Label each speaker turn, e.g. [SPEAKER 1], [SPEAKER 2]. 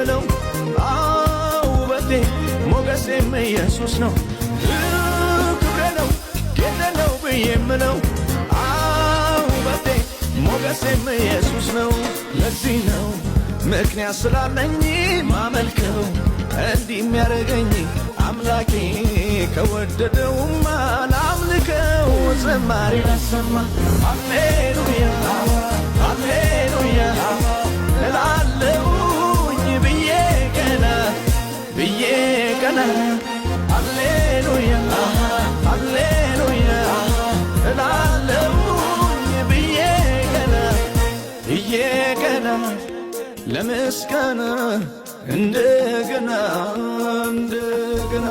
[SPEAKER 1] የምለው። ውበቴ ሞገሴም ኢየሱስ ነው። ክብሬ ነው ጌጤ ነው ብዬ የምለው። ውበቴ ሞገሴም ኢየሱስ ነው። ለዚህ ነው ምክንያት ስላለኝ ማመልከው፣ እንዲህ የሚያደርገኝ አምላኬ ከወደደውማ ላምልከው። ዝማሬ ላሰማ፣ ሃሌሉያ ሃሌሉያ እላለሁኝ ብዬ ቀና ብዬ ቀና፣ ሃሌሉያ ሃሌሉያ እላለሁኝ ብዬ ቀና ብዬ ቀና፣ ለምስጋና እንደገና እንደገና።